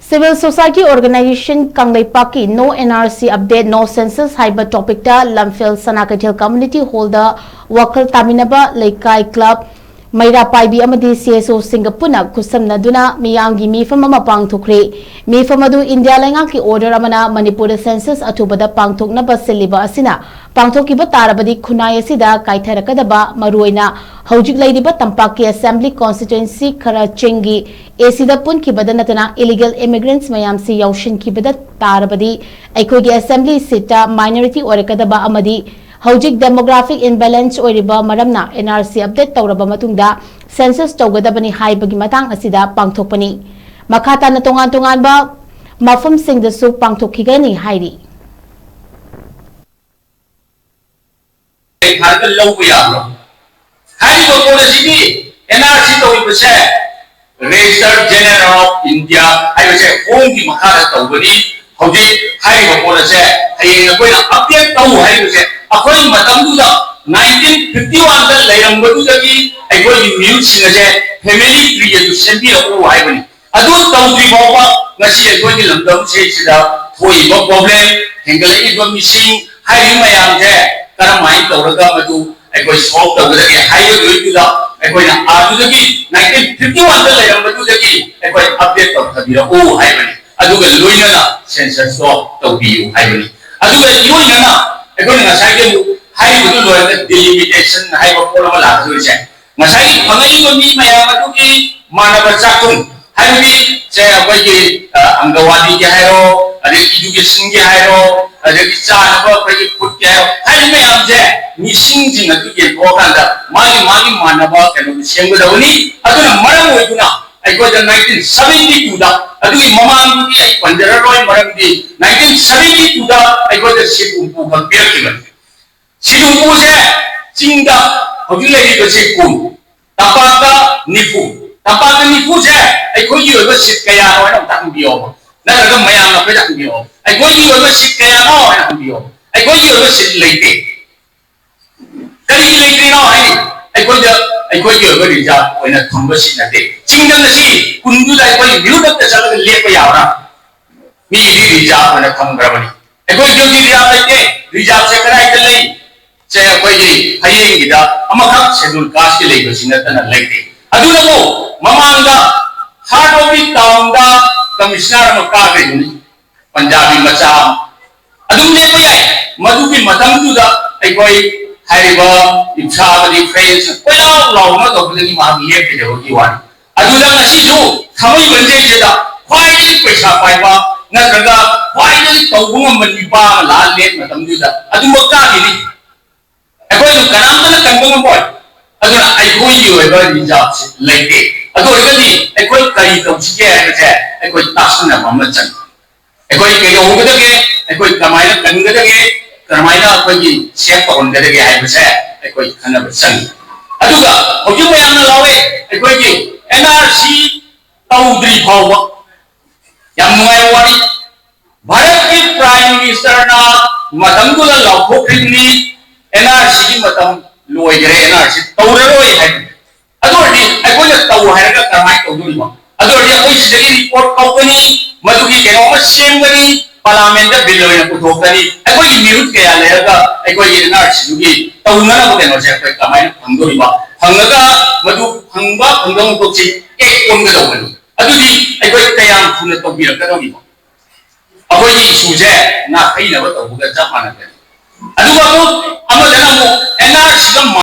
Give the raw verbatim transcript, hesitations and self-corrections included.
Civil Society Organization ꯀꯪꯂꯩꯄꯥꯛꯀꯤ No N R C Update, No Census ꯍꯥꯏꯕ ꯇꯣꯄꯤꯛꯇ ꯂꯝꯐꯦꯜ ꯁꯅꯥ ꯀꯩꯊꯦꯜ ꯀꯝꯃ꯭ꯌꯨꯅꯤꯇꯤ ꯍꯣꯜꯗ ꯋꯥꯈꯜ ꯇꯥꯃꯤꯟꯅꯕ ꯂꯩꯀꯥꯏ ꯀ꯭ꯂꯕ, ꯃꯩꯔꯥ ꯄꯥꯏꯕꯤ ꯑꯃꯗꯤ C S O ꯁꯤꯡꯒ ꯄꯨꯟꯅ ꯈꯨꯠꯁꯝꯅꯗꯨꯅ ꯃꯤꯌꯥꯝꯒꯤ ꯃꯤꯐꯝ ꯑꯃ ꯄꯥꯡꯊꯣꯛꯈ꯭ꯔꯦ꯫ ꯃꯤꯐꯝ ꯑꯗꯨ ꯏꯟꯗꯤꯌꯥ ꯂꯩꯉꯥꯛꯀꯤ ꯑꯣꯔꯗꯔ ꯑꯃꯅ ꯃꯅꯤꯄꯨꯔꯗ ꯁꯦꯟꯁꯁ ꯑꯊꯨꯕꯗ ꯄꯥꯡꯊꯣꯛꯅꯕ ꯁꯤꯜꯂꯤꯕ ꯑꯁꯤꯅ ꯄꯥꯡꯊꯣꯛꯈꯤꯕ ꯇꯥꯔꯕꯗꯤ ꯈꯨꯟꯅꯥꯏ ꯑꯁꯤꯗ ꯀꯥꯏꯊꯔꯛꯀꯗꯕ, ꯃꯔꯨꯑꯣꯏꯅ ꯍꯧꯖꯤꯛ ꯂꯩꯔꯤꯕ ꯇꯝꯄꯥꯛꯀꯤ ꯑꯦꯁꯦꯝꯕ꯭ꯂꯤ ꯀꯣꯟꯁꯇꯤꯇ꯭ꯋꯦꯟꯁꯤ ꯈꯔ ꯆꯤꯡꯒꯤ A C ꯗ ꯄꯨꯟꯈꯤꯕꯗ ꯅꯠꯇꯅ ꯏꯂꯤꯒꯦꯜ ꯏꯃꯤꯒ꯭ꯔꯦꯟꯠꯁ ꯃꯌꯥꯝꯁꯤ ꯌꯥꯎꯁꯤꯟꯈꯤꯕꯗ ꯇꯥꯔꯕꯗꯤ ꯑꯩꯈꯣꯏꯒꯤ ꯑꯦꯁꯦꯝꯕ꯭ꯂꯤ ꯁꯤꯠꯇ ꯃꯥꯏꯅꯣꯔꯤꯇꯤ ꯑꯣꯏꯔꯛꯀꯗꯕ ꯑꯃꯗꯤ ꯍꯧꯖꯤꯛ ꯗꯦꯃꯣꯒ꯭ꯔꯥꯐꯤꯛ ꯏꯝꯕꯦꯂꯦꯟꯁ ꯑꯣꯏꯔꯤꯕ ꯃꯔꯝꯅ N R C ꯑꯞꯗꯦꯠ ꯇꯧꯔꯕ ꯃꯇꯨꯡꯗ ꯁꯦꯟꯁꯁ ꯇꯧꯒꯗꯕꯅꯤ ꯍꯥꯏꯕꯒꯤ ꯃꯇꯥꯡ ꯑꯁꯤꯗ ꯄꯥꯡꯊꯣꯛꯄꯅꯤ꯫ ꯃꯈꯥ ꯇꯥꯅ ꯇꯣꯉꯥꯟ ꯇꯣꯉꯥꯟꯕ ꯃꯐꯝꯁꯤꯡꯗꯁꯨ ꯄꯥꯡꯊꯣꯛꯈꯤꯒꯅꯤ ꯍꯥꯏꯔꯤ꯫ ꯍꯥꯏꯔꯒ ꯂꯧꯕ ꯌꯥꯕ꯭ꯔꯣ? ꯍꯥꯏꯔꯤꯕ ꯄꯣꯠ ꯑꯁꯤꯗꯤ N R C ꯇꯧꯔꯤꯕꯁꯦ Registrar General of India ꯍꯥꯏꯕꯁꯦ ꯍꯣꯝꯒꯤ ꯃꯈꯥꯗ ꯇꯧꯕꯅꯤ꯫ ꯍꯧꯖꯤꯛ ꯍꯥꯏꯔꯤꯕ ꯄꯣꯠ ꯑꯁꯦ ꯍꯌꯦꯡ ꯑꯩꯈꯣꯏꯅ ꯑꯞꯗꯦꯠ ꯇꯧ ꯍꯥꯏꯕꯁꯦ ꯑꯩꯈꯣꯏ ꯃꯇꯝꯗꯨꯗ nineteen fifty one ꯗ ꯂꯩꯔꯝꯕꯗꯨꯗꯒꯤ ꯑꯩꯈꯣꯏꯒꯤ ꯃꯤꯍꯨꯠꯁꯤꯡ ꯑꯁꯦ family tree ꯑꯗꯨ ꯁꯦꯝꯕꯤꯔꯛꯎ ꯍꯥꯏꯕꯅꯤ꯫ ꯑꯗꯨ ꯇꯧꯗ꯭ꯔꯤ ꯐꯥꯎꯕ ꯉꯁꯤ ꯑꯩꯈꯣꯏꯒꯤ ꯂꯝꯗꯝꯁꯤꯗ ꯊꯣꯛꯏꯕ problem, ꯍꯦꯟꯒꯠꯂꯛꯏꯕ ꯃꯤꯁꯤꯡ, ꯍꯥꯏꯔꯤꯕ ꯃꯌꯥꯝꯁꯦ ꯀꯔꯝꯍꯥꯏꯅ ꯇꯧꯔꯒ ꯃꯗꯨ ꯑꯩꯈꯣꯏ solve ꯇꯧꯒꯗꯒꯦ ꯍꯥꯏꯕꯗꯨꯗ ꯑꯩꯈꯣꯏꯅ ꯑꯗꯨꯗꯒꯤ nineteen fifty one ꯗ ꯂꯩꯔꯝꯕꯗꯨꯗꯒꯤ ꯑꯩꯈꯣꯏ ꯑꯞꯗꯦꯠ ꯇꯧꯊꯕꯤꯔꯛꯎ ꯍꯥꯏꯕꯅꯤ꯫ ꯑꯗꯨꯒ ꯂꯣꯏꯅꯅ ꯁꯦꯟꯁꯁꯇꯣ ꯇꯧꯕꯤꯌꯨ ꯍꯥꯏꯕꯅꯤ꯫ ꯑꯗꯨꯒ ꯏꯔꯣꯏꯅꯅ ꯑꯩꯈꯣꯏꯅ ꯉꯁꯥꯏꯒꯤ ꯑꯃꯨꯛ ꯍꯥꯏꯔꯤꯕꯗꯨ ꯂꯣꯏꯔꯒ delimitation ꯍꯥꯏꯕ ꯄꯣꯠ ꯑꯃ ꯂꯥꯛꯀꯗꯣꯏꯁꯦ꯫ ꯉꯁꯥꯏꯒꯤ ꯐꯪꯉꯛꯏꯕ ꯃꯤ ꯃꯌꯥꯝ ꯑꯗꯨꯒꯤ ꯃꯥꯟꯅꯕ ꯆꯥꯛꯈꯨꯝ, ꯍꯥꯏꯕꯗꯤ ꯁꯦ ꯑꯩꯈꯣꯏꯒꯤ, ꯑ, ꯑꯪꯒꯋꯥꯗꯤꯒꯤ ꯍꯥꯏꯔꯣ, ꯑꯗꯩ educationꯒꯤ ꯍꯥꯏꯔꯣ, ꯑꯗꯒꯤ ꯆꯥꯅꯕ ꯑꯩꯈꯣꯏꯒꯤ foodꯀꯤ ꯍꯥꯏꯔꯣ, ꯍꯥꯏꯔꯤꯕ ꯃꯌꯥꯝꯁꯦ ꯃꯤꯁꯤꯡꯁꯤꯡ ꯑꯗꯨ ꯌꯦꯟꯊꯣꯛꯑꯀꯥꯟꯗ ꯃꯥꯒꯤ, ꯃꯥꯒꯤ ꯃꯥꯟꯅꯕ ꯀꯩꯅꯣꯗꯨ ꯁꯦꯝꯒꯗꯕꯅꯤ꯫ ꯑꯗꯨꯅ ꯃꯔꯝ ꯑꯣꯏꯗꯨꯅ ꯑꯩꯈꯣꯏꯗ nineteen seventy two ꯗ, ꯑꯗꯨꯒꯤ ꯃꯃꯥꯡꯗꯨꯗꯤ ꯑꯩ ꯄꯟꯖꯔꯔꯣꯏ, ꯃꯔꯝꯗꯤ nineteen seventy two ꯗ ꯑꯩꯈꯣꯏꯗ seat ꯍꯨꯝꯐꯨ ꯈꯛ ꯄꯤꯔꯛꯈꯤꯕꯅꯤ꯫ Seat ꯍꯨꯝꯐꯨꯁꯦ ꯆꯤꯡꯗ ꯍꯧꯖꯤꯛ ꯂꯩꯔꯤꯕ seat ꯀꯨꯟ, ꯇꯝꯄꯥꯛꯇ ꯅꯤꯐꯨ, ꯇꯝꯄꯥꯛꯇ ꯅꯤꯐꯨꯁꯦ ꯑꯩꯈꯣꯏꯒꯤ ꯑꯣꯏꯕ seat ꯀꯌꯥꯅꯣ ꯍꯥꯏꯅ ꯑꯝꯇ ꯍꯪꯕꯤꯌꯣꯕ, ꯅꯠꯇ꯭ꯔꯒ ꯃꯌꯥꯝꯅ ꯑꯩꯈꯣꯏꯗ ꯍꯪꯕꯤꯌꯣꯕ, ꯑꯩꯈꯣꯏꯒꯤ ꯑꯣꯏꯕ seat ꯀꯌꯥꯅꯣ ꯍꯥꯏꯅ ꯍꯪꯕꯤꯌꯣꯕ꯫ ꯑꯩꯈꯣꯏꯒꯤ ꯑꯣꯏꯕ seat ꯂꯩꯇꯦ꯫ ꯀꯔꯤꯒꯤ ꯂꯩꯇ꯭ꯔꯤꯅꯣ ꯍꯥꯏꯗꯤ ꯑꯩꯈꯣꯏꯗ ꯑꯩꯈꯣꯏꯒꯤ ꯑꯣꯏꯕ ꯔꯤꯖꯥꯔꯚ ꯑꯣꯏꯅ ꯊꯝꯕꯁꯤ ꯅꯠꯇꯦ꯫ ꯆꯤꯡꯗ ꯉꯁꯤ ꯀꯨꯟꯗꯨꯗ ꯑꯩꯈꯣꯏ ꯃꯤꯍꯨꯠ ꯑꯃꯠꯇ ꯆꯠꯂꯒ ꯂꯦꯞꯄ ꯌꯥꯕ꯭ꯔꯥ? ꯃꯤꯒꯤꯗꯤ ꯔꯤꯖꯥꯔꯚ ꯑꯣꯏꯅ ꯊꯝꯈ꯭ꯔꯕꯅꯤ꯫ ꯑꯩꯈꯣꯏꯒꯤ ꯍꯧꯖꯤꯛ ꯔꯤꯖꯥꯔꯚ ꯂꯩꯇꯦ꯫ ꯔꯤꯖꯥꯔꯚꯁꯦ ꯀꯗꯥꯏꯗ ꯂꯩ? ꯁꯦ ꯑꯩꯈꯣꯏꯒꯤ ꯐꯌꯦꯡꯒꯤꯗ ꯑꯃꯈꯛ ꯁꯦꯗꯨꯜ ꯀꯥꯁꯀꯤ ꯂꯩꯕꯁꯤ ꯅꯠꯇꯅ ꯂꯩꯇꯦ꯫ ꯑꯗꯨꯅꯕꯨ ꯃꯃꯥꯡꯗ ꯍꯥꯔꯠ ꯑꯣꯐ ꯗꯤ ꯇꯥꯎꯟꯗ ꯀꯃꯤꯁꯅꯔ ꯑꯃ ꯀꯥꯈ꯭ꯔꯤꯗꯨꯅꯤ, ꯄꯟꯖꯥꯕꯤ ꯃꯆꯥ ꯑꯃ꯫ ꯑꯗꯨꯝ ꯂꯦꯞꯄ ꯌꯥꯏ꯫ ꯃꯗꯨꯒꯤ ꯃꯇꯝꯗꯨꯗ ꯑꯩꯈꯣꯏ ꯍꯥꯏꯔꯤꯕ ꯏꯞꯁꯥꯕꯗꯤ ꯐ꯭ꯔꯦꯟꯁ ꯀꯣꯏꯂꯥꯎ ꯂꯥꯎꯅ ꯇꯧꯕꯗꯒꯤ ꯃꯍꯥꯛ ꯂꯦꯞꯈꯤꯗꯕꯒꯤ ꯋꯥꯅꯤ꯫ ꯑꯗꯨꯅ ꯉꯁꯤꯁꯨ ꯊꯥꯡꯃꯩꯕꯟꯁꯤꯗꯩꯗ ꯈ꯭ꯋꯥꯏꯗꯒꯤ ꯄꯩꯁꯥ ꯄꯥꯏꯕ ꯅꯠꯇ꯭ꯔꯒ ꯈ꯭ꯋꯥꯏꯗꯒꯤ ꯇꯧꯕ ꯉꯝꯕ ꯅꯤꯄꯥ ꯑꯃ ꯂꯥꯛꯑ ꯂꯦꯞ ꯃꯇꯝꯗꯨꯗ ꯑꯗꯨꯃꯛ ꯀꯥꯈꯤꯅꯤ꯫ ꯑꯩꯈꯣꯏꯅ ꯀꯅꯥꯝꯇꯅ ꯀꯟꯕ ꯉꯝꯃꯣꯏ꯫ ꯑꯗꯨꯅ ꯑꯩꯈꯣꯏꯒꯤ ꯑꯣꯏꯕ ꯔꯤꯖꯥꯔꯚꯁꯤ ꯂꯩꯇꯦ꯫ ꯑꯗꯨ ꯑꯣꯏꯔꯒꯗꯤ ꯑꯩꯈꯣꯏ ꯀꯔꯤ ꯇꯧꯁꯤꯒꯦ ꯍꯥꯏꯕꯁꯦ ꯑꯩꯈꯣꯏ ꯇꯥꯁꯤꯟꯅꯕ ꯑꯃ ꯆꯪꯉꯤ꯫ ꯑꯩꯈꯣꯏ ꯀꯩꯗꯧꯍꯧꯒꯗꯒꯦ, ꯑꯩꯈꯣꯏ ꯀꯃꯥꯏꯅ ꯀꯟꯒꯗꯒꯦ, ꯀꯃꯥꯏꯅ ꯑꯩꯈꯣꯏꯒꯤ ꯁꯦꯞ ꯇꯧꯍꯟꯒꯗꯒꯦ ꯍꯥꯏꯕꯁꯦ ꯑꯩꯈꯣꯏ ꯈꯟꯅꯕ ꯆꯪꯉꯤ꯫ ꯑꯗꯨꯒ ꯍꯧꯖꯤꯛ ꯃꯌꯥꯝꯅ ꯂꯥꯎꯔꯦ, ꯑꯩꯈꯣꯏꯒꯤ ꯑꯦꯟ ꯑꯥꯔ ꯁꯤ ꯇꯧꯗ꯭ꯔꯤ ꯐꯥꯎꯕ꯫ ꯌꯥꯝ ꯅꯨꯡꯉꯥꯏꯕ ꯋꯥꯔꯤ꯫ ꯚꯥꯔꯠꯀꯤ ꯄ꯭ꯔꯥꯏꯝ ꯃꯤꯅꯤꯁꯇꯔꯅ ꯃꯇꯝꯗꯨꯗ ꯂꯥꯎꯊꯣꯛꯈ꯭ꯔꯤꯕꯅꯤ, ꯑꯦꯟ ꯑꯥꯔ ꯁꯤꯒꯤ ꯃꯇꯝ ꯂꯣꯏꯈ꯭ꯔꯦ, ꯑꯦꯟ ꯑꯥꯔ ꯁꯤ ꯇꯧꯔꯔꯣꯏ ꯍꯥꯏꯕ꯫ ꯑꯗꯨ ꯑꯣꯏꯔꯗꯤ ꯑꯩꯈꯣꯏꯅ ꯇꯧ ꯍꯥꯏꯔꯒ ꯀꯔꯝꯍꯥꯏꯅ ꯇꯧꯗꯣꯔꯤꯕ? ꯑꯗꯨ ꯑꯣꯏꯔꯗꯤ ꯑꯩꯈꯣꯏ ꯁꯤꯗꯒꯤ ꯔꯤꯄꯣꯔꯠ ꯀꯧꯒꯅꯤ, ꯃꯗꯨꯒꯤ ꯀꯩꯅꯣ ꯑꯃ ꯁꯦꯝꯒꯅꯤ, ꯄꯥꯔꯂꯥꯃꯦꯟꯗ ꯕꯤꯜ ꯑꯣꯏꯅ ꯄꯨꯊꯣꯛꯀꯅꯤ꯫ ꯑꯩꯈꯣꯏꯒꯤ ꯃꯤꯍꯨꯠ ꯀꯌꯥ ꯂꯩꯔꯒ ꯑꯩꯈꯣꯏꯒꯤ ꯑꯦꯟ ꯑꯥꯔ ꯁꯤꯗꯨꯒꯤ ꯇꯧꯅꯅꯕ ꯀꯩꯅꯣꯁꯦ ꯑꯩꯈꯣꯏ ꯀꯃꯥꯏꯅ ꯐꯪꯗꯣꯔꯤꯕ? ꯐꯪꯉꯒ ꯃꯗꯨ ꯐꯪꯕ ꯐꯪꯗꯕ ꯊꯕꯛꯁꯤ ꯑꯦꯛ ꯑꯣꯟꯒꯗꯧꯕꯅꯤ꯫ ꯑꯗꯨꯗꯤ ꯑꯩꯈꯣꯏ ꯀꯌꯥꯝ ꯊꯨꯅ ꯇꯧꯕꯤꯔꯛꯀꯗꯧꯔꯤꯕ? ꯑꯩꯈꯣꯏꯒꯤ ꯏꯁꯨꯁꯦ ꯅꯥꯊꯩꯅꯕ ꯇꯧꯕꯒ ꯆꯞ ꯃꯥꯟꯅꯒꯅꯤ꯫ ꯑꯗꯨꯒ ꯑꯃꯨꯛ